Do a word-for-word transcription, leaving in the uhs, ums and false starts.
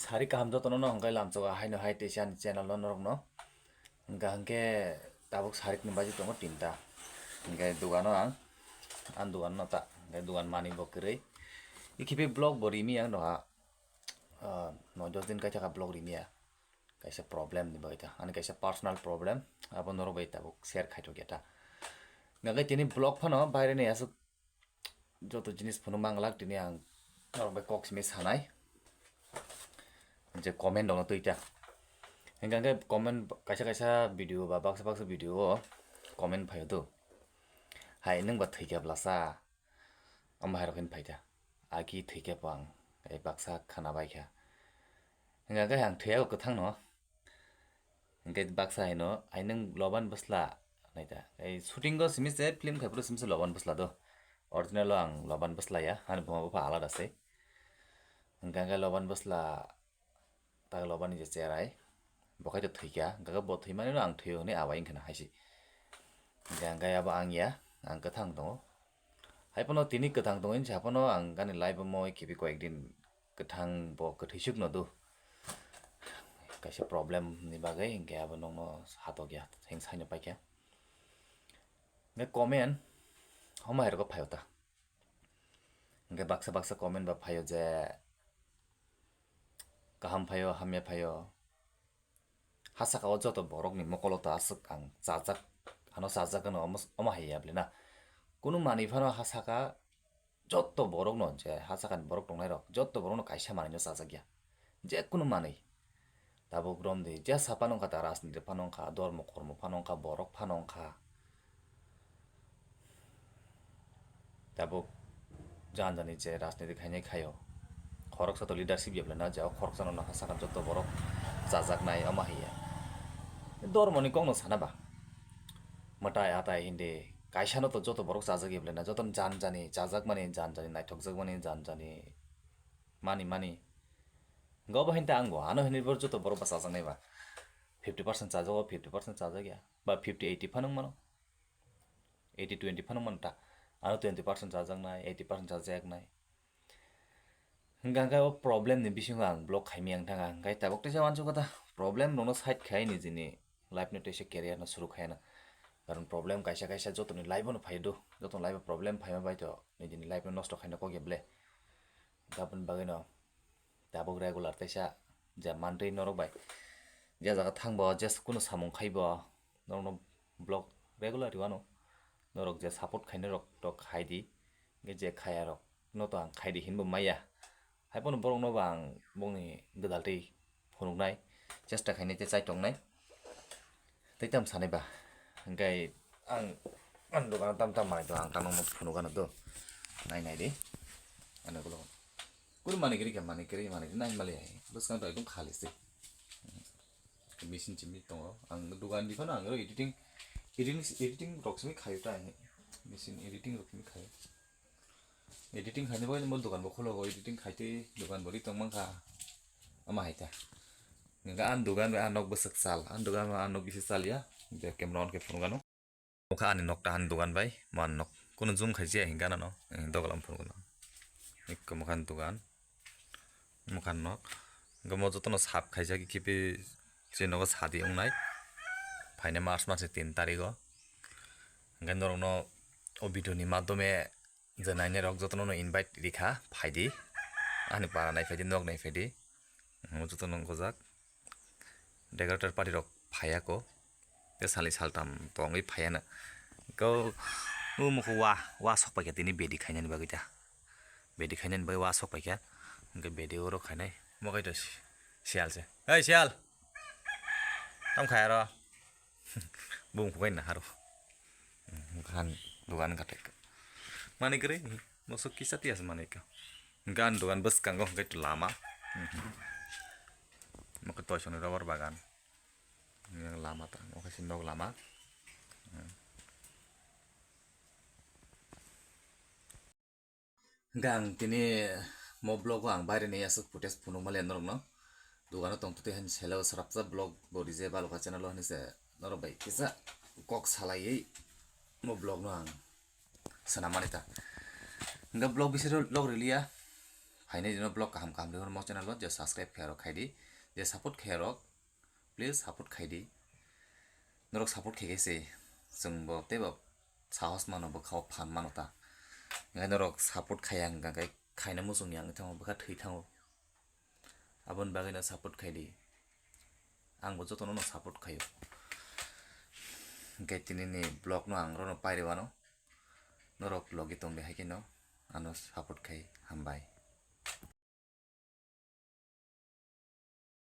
Sari kaham jotono no hwnkhe lamsogo haino hai teisa ani channel o norokno. Hwnkha hwnkhe tabuk sarik ni baji tongo tinta. Hwnkhe dogano ang, ang dogano ta, hwnkhe dogan manwi bo kwrwi. Ikhibi vlog bo rimi ang noha, ah, noi dos din kaisa kha vlog rimi ya. Kaisa problem ni bagwi ta, ani kaisa personal problem, abo norok bai tabuk share khaithok ya ta. Hwnkhe tini vlog phano baire ni aswk joto jinis phunuk manglak tini ang norok bai kok simi sanai. Je comment rokno twi ta. Hwnkha hwnkhe comment kaisa kaisa video ba baksa baksa video o comment phaio do. Hai nwng ba thwikha blasa. Omo hai rok hin phaikha. Aki thwikha bo ang. Ai baksa khana baikha. Hwnkha hwnkhe ang thwiya kwthang no. Hwnkhe baksa haino, "Ai nwng Loban Bwsla," hwnwi ta. Ei shooting o simi se, film khai phuru simi se Loban Bwsla do. Original o ang Loban Bwsla ya, ani buma bupha alada se. Hwnkha hwnkhe Loban Bwsla, tak Loban ni je cherai, bo khai to thwikha, hwnkha khe bo thwimani no ang thwio hwnwi abai wngkha na hai se. Hwnkha hwnkhe abo ang ya, ang kwthang tongo. Hai phano tini kwthang tongwi wngkha phano ang ani life o moi khibi koyek din kwthang bo kwthwi suk no do. Kaisa problem ni bagwi hinkhe abo nokno satok ya, heng saino paikha. Hinkhe comment homa hai rokgo phaio ta. Hinkhe baksa baksa comment ba phaio je kaham phaio, hamya phaio. Ha saka o joto borok ni mokolo ta aswk ang chajak, ano chajak ano omo, omo hai ya bwle na. Kunu manwi phano ha saka joto borok no je ha saka ni borok tongnai rok joto borok no kaisa manwi no chajak ya. Je kunu manwi. Tabuk romdi jesa phano wngkha ta, rajniti phano wngkha, dormo kormo phano wngkha, borok phano wngkha. Tabuk jani jani je rajniti khainai khaio. Khoroksa to leadership ya bwle na, je o khoroksa no nahasaka joto borok chajaknai omo hai ya. Dormo ni kok no sana ba. Mwtai atai hindi kaisa no to joto borok chajak ya bwle na, joto jani jani chajakmani, jani jani naithokjakmani, jani jani mani mani. Gobo hinta ang bo ano hinwi bo joto borok ba chajaknai ba. Fifty percent chajago, fifty percent chajak ya. Ba fifty eighty phano wngmano. Eighty twenty phano wngmano ta. Ano twenty percent chajaknai, eighty percent chajaknai. Hwnkha hwnkhe o problem ni bisingo ang vlog khaimani ang thangkha. Hwnkhe tabuk teisa uansukha ta problem rokno side khai nijini life no teisa career no suru khaina. Karon problem kaisa kaisa jotoni life o no phai do. Jotoni life o problem phaima bai to nijini life no nosto khaina kok ya bwle. Aboni bagwi no tabuk regular teisa je mantwi norok bai je jaga thang bo, je kunu samung khai bo, norokno vlog regular rwano. Norok je support khainai rok to khai di, hwnkhe je khaya rok no to ang khai di hinbo maya. Hai phano borok no bo ang bongni gwdal twi phunuknai chesta khainai tei chai tongnai. Tei tam sanai ba, hwnkhe ang, ang dogano tam tam manwi tongo, ang tamo phunukgano do, nai nai di. Ano ulo kunu manwi kwrwi khe, manwi kwrwi, manwi nai mali ai. Bwskang to ekdom khali se. Machine chimni tongo. Ang dogan di phano ang editing, editing, editing rok simi khaio ta. Machine editing rok simi khaio. Editing khaini bagwi mo dogan bo kholo, editing khaitwi dogan bo ri tong mankha. Ama hai ta. Hwnkhe ang dogan bai ang nok bwswk sal. Ang dogan bai ang nok bisi sal ya. Je camera on khe phunukgano. Mokha ani nok ta ani dogan bai, mo ani nok. Kunu zoom khai je hwnkhe ano no. Dogalam phunukgano. Ikko mokha ani dogan. Mokha nok. Hwnkhe mo jotono sap khaijak, khibi chini nogo sadi wngnai. Phainai March masni tin tarigo. Hwnkhe norokno o video ni madhyome je nainai rok jotono no invite rikha, phaidi. Ani para nai phaidi, nok nai phaidi. Mo jotono gojak. Decorator party rok phaiya ko. Tei salni saltam tongwi phaiya no. Ko, o mokho wa, wa sok paikha tini bedi khainani bagwi ta. Bedi khainani bagwi wa sok paikha. Hwnkhe bedi oro khainai. Mo kai to si-, sial se. Hei sial! Tam khai aro. Bung khukai na haro. Khan dogan katek. Mani kre, mosok kisa tias mani ka. Gan dogan bwskango hwnkhe to lama. Mokhe toisoni rubber bagan. Yang lama ta, mokhe si nok lama. Hwnkhe ang tini mo vlog o ang baireni aswk footage phunukma le norokno. Dogano tongtwtwi haini selo srapsa vlog bo rije balokha channel o hinwi se norok bai kisa kok salaiwi mo vlog no ang swnam mani ta. Hwnkhe vlog bisingo log riliya. Haino dino vlog kaham kaham rihor mo channel o, je subscribe khairok khaidi, je support khairok, please support khaidi. Norok support khaikhe se chwngbo teibo sahos mano, bwkhao phan mano ta. Hingkhe norok support khaiya hwnkha khe khaina muchung yang thango, bwkha thwi thango. Aboni bagwino support khaidi. Angbo jotono no support khaio. Hingkhe tinini vlog no ang rono pairwano. Norok logi tongdi hai kheno ano support khai, hambai.